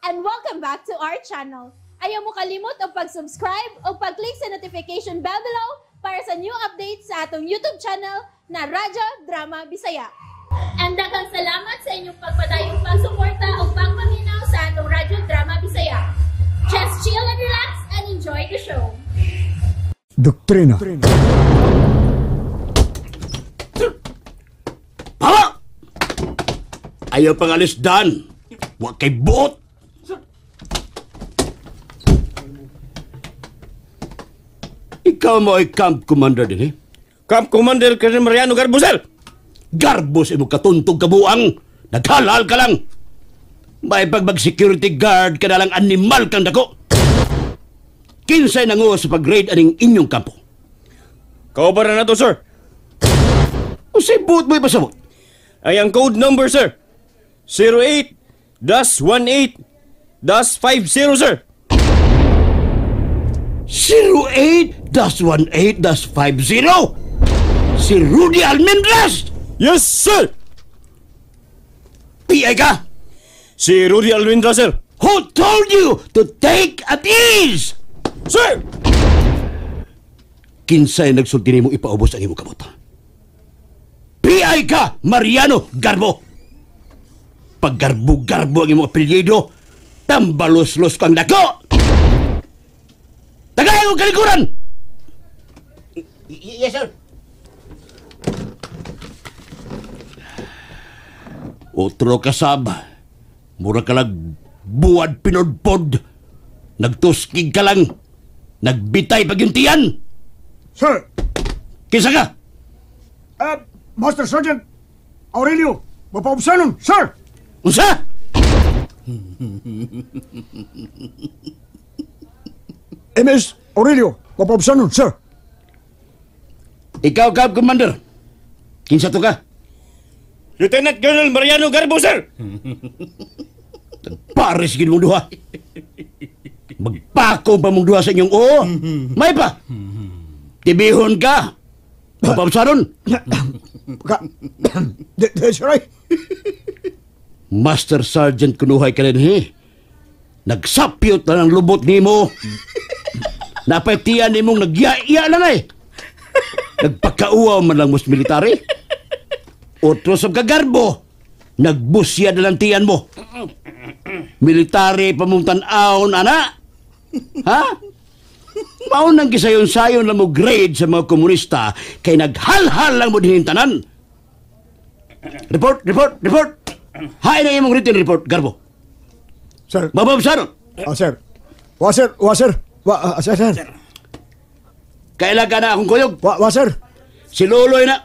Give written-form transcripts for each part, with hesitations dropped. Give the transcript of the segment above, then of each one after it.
And welcome back to our channel. Ayaw mo kalimot og pag-subscribe o pag-click sa notification bell below para sa new updates sa atong YouTube channel na Radyo Drama Bisaya. And daghang salamat sa inyong pagpadayong pagsuporta o pagpaminaw sa atong Radyo Drama Bisaya. Just chill and relax and enjoy the show. Doktrina. Pawa! Ayaw pang alis dan. Wa kay buot. Ikaw mo ay camp commander din eh? Camp Commander Colonel Mariano Garbo, sir! Garbo sa imong katuntog kabuang. Naghalal ka lang. May pag mag-security guard ka na lang animal kang dako. Kinsay nanguha sa pag-raid aning inyong kampo? Kauban na nato, sir. O say buot mo ipasabot? Ay ang code number, sir. 08-18-50, sir. 08-18-50? Si Rudy Almendras! Yes, sir! PI ka? Si Rudy Almendras, sir. Who told you to take at ease? Sir! Kinsay nagsulti nimo ipaubos ang imong kamot? PI ka, Mariano Garbo! Paggarbo-garbo ang imong apelyido, tambalos-los kang dako! Tagay ang kalikuran! Yes, sir. Otro kasab, mura ka lang buwad pinodpod. Nagtuskig ka lang. Nagbitay pagyuntian. Sir! Kinsa ka? Master Sergeant Aurelio, mapaubsanon, sir! Unsa? MS Aurelio, mapaubsanon, sir. Ikaw, Camp Commander. Kinsa to ka? Lieutenant Colonel Mariano Garbo, sir! Pares gid mong duha. Magpako pa mong duha sa inyong oo. May pa. Tibihon ka. Mapaubsanon. Sir, ay. Master Sergeant kunuhay ka rin, he. Nagsapyot na ng lubot nimo. Napaytian nimong nagyaya lang ay. Nagpakauaw man lang mos military. Otro sa kagarbo, nagbusya na lang tiyan mo. Military pa mong tan-awon, ana. Ha? Maunang gisayon-sayon lang mo grade sa mga komunista kay naghalhal lang mo dinintanan. Report, report, report. Hain na imong written report, Garbo. Sir. Mababsaron. Sir. Wa, sir. Wa, sir. Wa, sir, sir. Kailan ka na akong kuyog? Wa, wa, sir. Si Luloy na.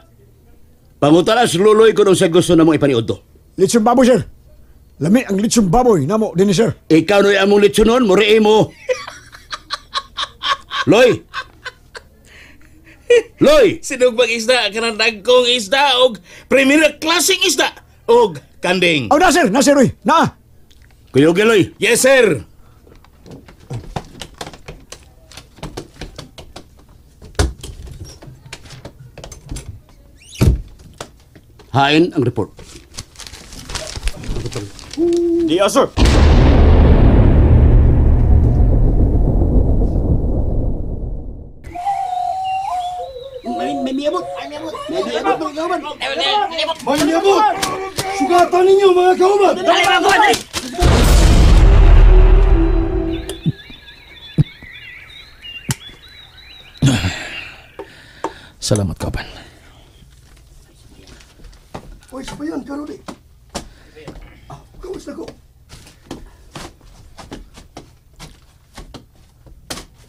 Pangutala si Luloy kung sa gusto na mong ipaniod to. Litson baboy, sir. Lami ang litson baboy namo din, sir. Ikaw no'y among litson nun, muriin mo. Loy! Loy! Sinugbang isda, kanang dagkong isda og primera klaseng isda og kanding. Oh, na, sir. Na, sir, oy. Na. Kuyog, Loy. Yes, sir. Hain ang report. Yes, sir. May miyabot. May miyabot. May miyabot. May miyabot. Sugatan ninyo, mga kauban. Dali, mga kauban. Dali. Salamat, kauban. Uy, sabayan, Karoli. Kawas na ko.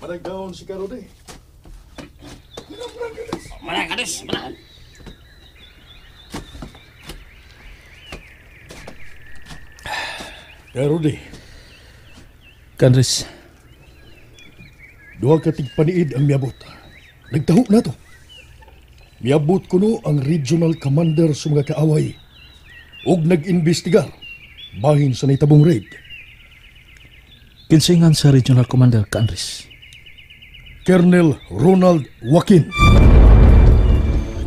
Managdaon si Karoli. Manang, manang. Karoli. Kanris. Duha ka tigpaniid ang miabot. Nagtaho na to. Miabot kuno ang regional commander sa mga kaaway ug nag-imbestigar bahin sa naitabong raid. Kinsingan sa regional commander, Kanris? Colonel Ronald Joaquin.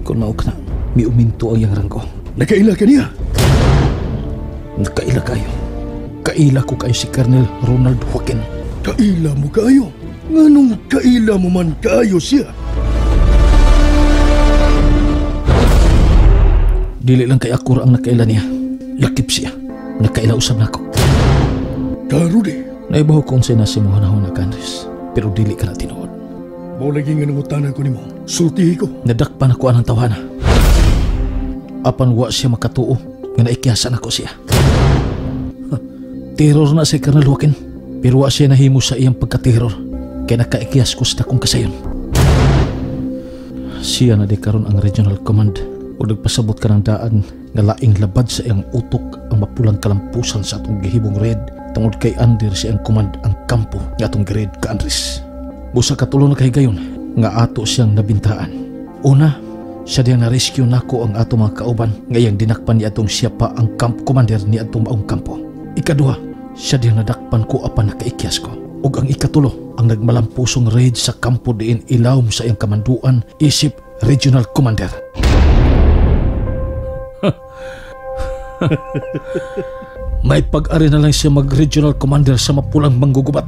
Kung mao ka na, miuminto ang iyang ranggo. Nakaila ka niya? Nakaila kayo. Kaila ko kayo si Colonel Ronald Joaquin. Kaila mo kaayo? Nganong kaila mo man kaayo siya? Dili lang kay ako ang nakaila niya. Lakip siya. Nakaila usab nako. Karudi. Naibaho kung unsay nasa imong hunahuna ka, Andres. Pero dili ka na tinuod. Mao lagi nga nangutana ko nimo. Sultihi ko. Nadakpan ako anang tawhana. Apan wa siya makatuo nga naikyasan ako siya. Terror na si Colonel Joaquin. Pero wa siya nahimo sa iyang pagkaterror. Kaya nakaikyas ko sa dakong kasayon. Siya na di karon ang regional command. O nagpasabot ka ng daan nga laing labad sa iyang utok ang mapulang kalampusan sa atong gihimong red tungod kay under sa iyang command ang kampo nga atong gired ka Andres. Busa katulo na kahigayon nga ato siyang nabintaan. Una, siya diyang na-rescue nako ang ato mga kauban nga iyang dinakpan ni atong siya pa ang camp commander ni atong maong kampo. Ikaduha, siya diyang nadakpan ko apan nakaikyas ko. Ug ang ikatulo, ang nagmalampusong raid sa kampo diin ilawom sa iyang kamanduan isip regional commander. May pag-ari na lang siya mag-regional commander sa mapulang manggugubat.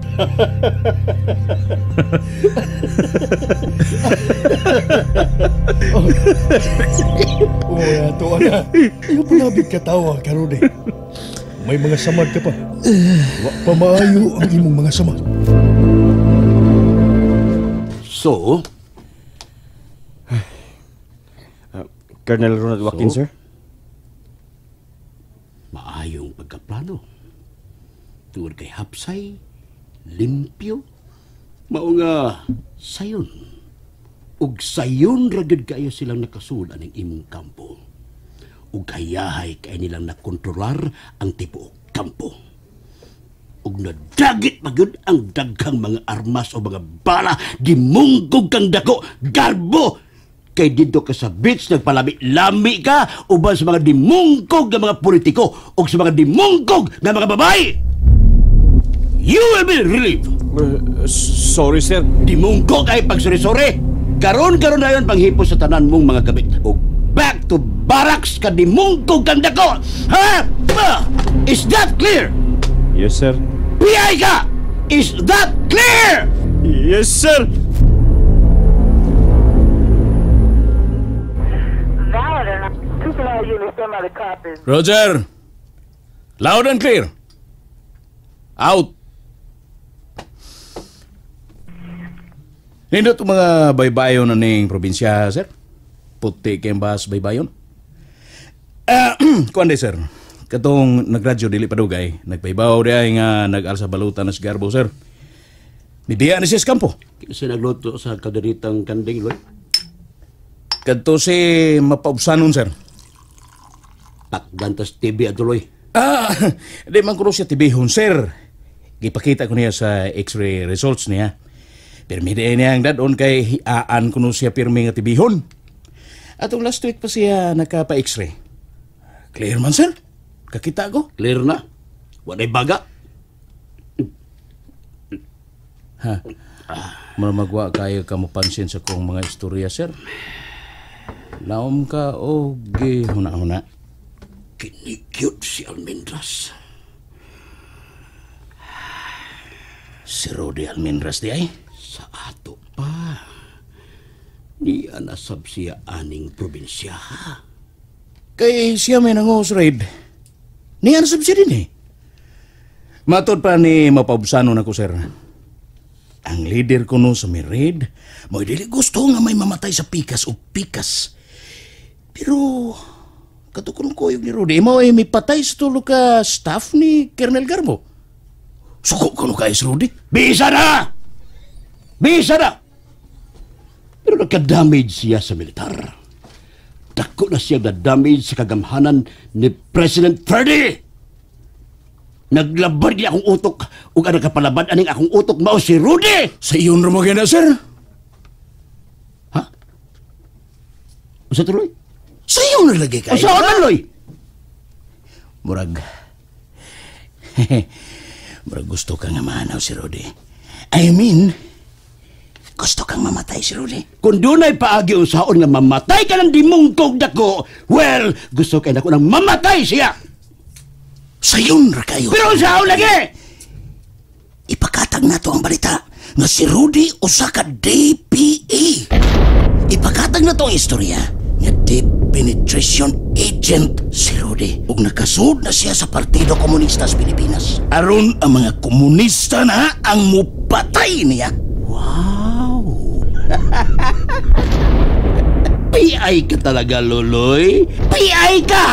Oh, ato ana. Ayaw palabig katawa karon eh. May mga samad ka pa. Wa pa maayo ang imong mga samad. So, Colonel Ronald Joaquin, sir. Maayong pagkaplano. Tungod kay hapsay, limpyo, mao nga sayon. Ug sayon ra gyud kaayo silang nakasul aning imong kampo. Ug hayahay kay nilang nakontrolar ang tibuok kampo. Ug nadagit pa gyud ang daghang mga armas o mga bala, gimunggog kang dako, garbo! Kay dito ka sa beach, nagpalami-lami ka uban sa mga dimungkog nga mga politiko o sa mga dimungkog nga mga babae. You will be relieved. Sorry, sir. Dimungkog ay pagsuri-suri. Karon-karon na yun panghipo sa tanan mong mga gamit. O back to barracks ka dimungkog kang dako. Ha? Is that clear? Yes, sir. PI ka! Is that clear? Yes, sir. Roger! Loud and clear! Out! Nindot mga baybayon na ning probinsya, sir? Puti kayong bahas baybayon? Kuan di, sir. Katong nagradyo dili padugay, nagbaybaw di ay nga nag-alsa balutan na si Garbo, sir. Bibiya ni siya sa kampo. Kasi nagluto sa kalderitang kanding, Loy? Kadto si mapaubsanon, sir. Takdantas TV atuloy. Ah, di man kuno siya TV-hon, sir. Gipakita ko niya sa x-ray results niya. Pirmi di niya ang dadon kay hiaan kuno siya pirmi nga TV-hon. Atong last week pa siya nakapa-x-ray. Clear man, sir. Kakita ko. Clear na. Walay baga. Ha? Maramagwa kayo ka mapansin sa kong mga istorya, sir. Laom ka o gihuna-huna. Kinikyot si Almendras. Si Rudy Almendras di ay? Sa ato pa. Niya nasab siya aning probinsya. Kay siya may nangos, Raid. Niya nasab siya din eh. Matod pa ni mapaubsano na ko, sir. Ang leader ko no sa may raid, mo'y dili gusto nga may mamatay sa pikas o pikas. Pero katukulong kuyog ni Rudy, mo ay may patay sa tulo ka staff ni Colonel Garbo. Suko ko no kay si Rudy. Bisa na! Bisa na! Pero nagka-damage siya sa militar. Dako na siya na-damage sa kagamhanan ni President Ferdy! Naglabad niya akong utok ug ang nakapalabad aning akong utok mao si Rudy! Sa iyon ra mo gina, sir? Ha? Usa tuloy? Sa iyon ra lagi kayo. Usa man loy? Murag murag gusto ka nga maanaw si Rudy. I mean, gusto kang mamatay si Rudy. Kung dunay paagi unsaon nga mamatay ka ng dimungkog dako, well, gusto kay nako nang mamatay siya. Sayon ra kayo. Pero unsaon lagi? Ipakatag nato ang balita nga si Rudy usa ka DPA. Ipakatag nato ang istorya nga Deep Penetration Agent si Rudy ug nakasud na siya sa Partido Komunista sa Pilipinas. Aron ang mga komunista na ang mupatay niya. Wow! PI ka talaga, Loloy. PI ka!